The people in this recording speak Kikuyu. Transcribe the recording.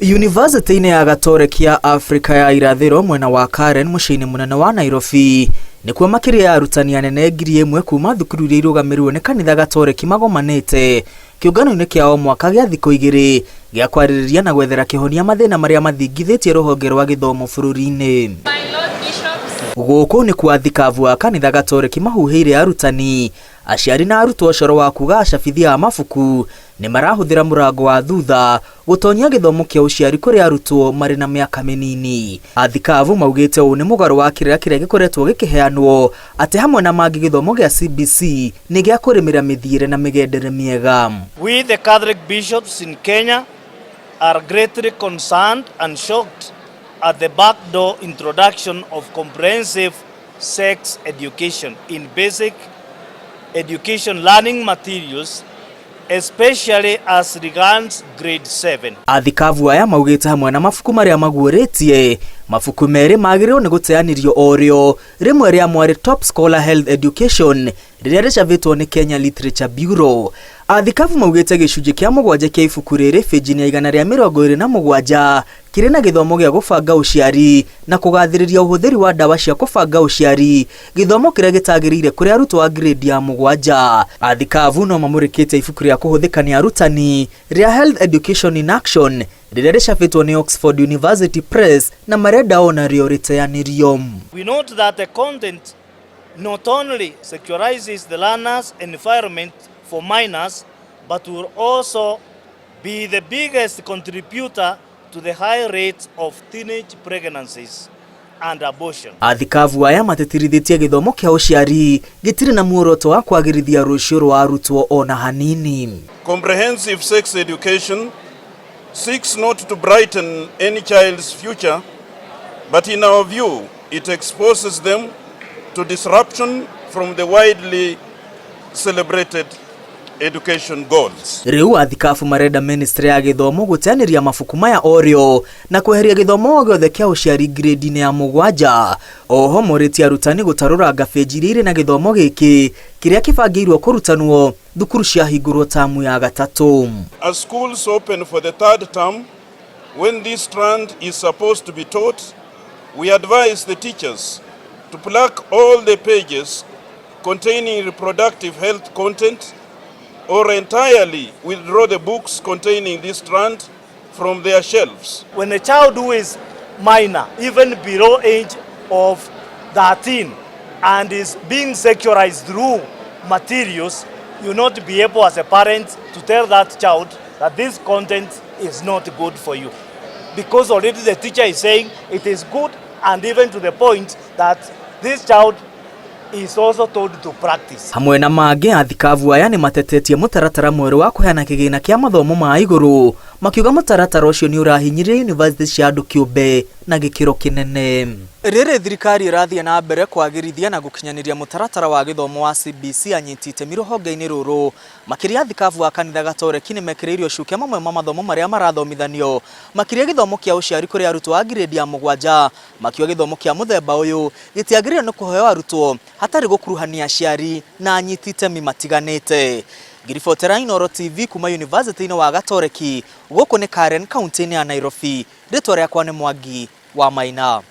Yunivasĩtĩ-inĩ ya Gatoreki ya Afrika ya Irathĩro mwena wa Karen mũciĩ-inĩ mũnene wa Nairobi nĩkuo makĩria ya arutani anene 1,000 kuma thukuru iria irũgamĩrĩirwo nĩ kanitha Gatoreki magomanĩte kĩũngano-inĩ kĩa o mwaka gĩa thikũ igĩrĩ gĩa kwarĩrĩria na gwethera kĩhonia mathĩna marĩa mathingithĩtie rũhonge rwa gĩthomo bũrũri-inĩ. Gũkũ nĩkuo athikabu a kanitha Gatoreki mahuhĩire arutani, aciari na arutwo ũcoro wa kuga acabithia a mabuku nĩ marahũthĩra mũrango wa thutha gũtonyia gĩthomo kĩa ũciari kũrĩ arutwo marĩ na mĩaka mĩnini. Athikabu maugĩte ũũ nĩ mũgarũ wa kĩrĩra kĩrĩa gĩkoretwo gĩkĩheanwo atĩ hamwe na mangĩ gĩthomo gĩa CBC nĩ gĩa kũrĩmĩra mĩthiĩre na mĩgendere mĩega. We the Catholic bishops in Kenya are greatly concerned and shocked at the backdoor introduction of comprehensive sex education in basic education learning materials, especially as regards grade 7. Athikabu aya maugĩte hamwe na mabuku marĩa maguũrĩtie mabuku merĩ magĩrĩirwo nĩ gũteanĩrio o rĩo, rĩmwe rĩa mwarĩ Top Scholar Health Education rĩrĩa rĩcabĩtwo nĩ Kenya Literature Bureau. Athikabu maugĩte gĩcunjĩ kĩa mũgwanja kĩa ibuku rĩrĩ bĩnji-inĩ ya 127 kĩrĩ na gĩthomo gĩa gũbanga ũciari na kũgathĩrĩria ũhũthĩri wa ndawa cia kũbanga ũciari, gĩthomo kĩrĩa gĩtagĩrĩire kũrĩ arutwo a grade ya mũgwanja. Athikabu no mamũrĩkĩte ibuku rĩa kũhũthĩka nĩ arutani rĩa Health Education in Action rĩrĩa rĩcabĩtwo nĩ Oxford University Press na marenda onarĩo rĩteanĩrio. We note that the content not only securizes the learner's environment for minors, but will also be the biggest contributor to the high rates of teenage pregnancies and abortion. Athikabu aya matĩtĩrithĩtie gĩthomo kĩa ũciari gĩtirĩ na muoroto wa kwagĩrithia rũciũ rwa arutwo ona hanini. Comprehensive sex education seeks not to brighten any child's future, but in our view, it exposes them to disruption from the widely celebrated education goals. Rĩu athikabu marenda ministry ya gĩthomo gũteanĩria mabuku maya orĩo na kweheria gĩthomo o gĩothe kĩa ũciari grade-inĩ ya mũgwanja. Oho morĩtie arutani gũtarũranga bĩnji iria irĩ na gĩthomo gĩkĩ kĩrĩa kĩbangĩirwo kũrutanwo thukuru ciahingũrwo tamu ya gatatũ. As schools open for the third term, when this strand is supposed to be taught, we advise the teachers to pluck all the pages containing reproductive health content or entirely withdraw the books containing this strand from their shelves. When a child who is minor, even below age of 13, and is being sexualized through materials, you not be able as a parent to tell that child that this content is not good for you. Because already the teacher is saying it is good, and even to the point that this child is also told to practice. Hamwe na mangĩ athikabu aya nĩ matetetie mũtaratara mwerũ wa kũheana kĩgĩna kĩa mathomo ma igũrũ makiuga mũtaratara ũcio nĩ ũrahinyĩrĩria yunivasĩtĩ cia andũ kĩũmbe na gĩkĩro kĩnene. Rĩrĩ thirikari ĩrathiĩ na mbere kwagĩrithia na gũkinyanĩria mũtaratara wa gĩthomo wa CBC anyiti itemi rũhonge-inĩ rũrũ makĩria athikabu a kanitha Gatoreki nĩ mekĩrĩire ũcuke mamwe ma mathomo marĩa marathomithanio makĩria gĩthomo kĩa ũciari kũrĩ arutwo a grade ya mũgwanja makiuga gĩthomo kĩa mũthemba ũyũ gĩtiagĩrĩire nĩ kũheo arutwo hatarĩ gũkuruhania aciari na anyiti itemi matiganĩte. Ngĩribotera Inooro TV kuma yunivasĩtĩ-inĩ wa Gatoreki gũkũ nĩ Karen kaunti-inĩ ya Nairobi, rĩtwa rĩakwa nĩ Mwangi wa Maina.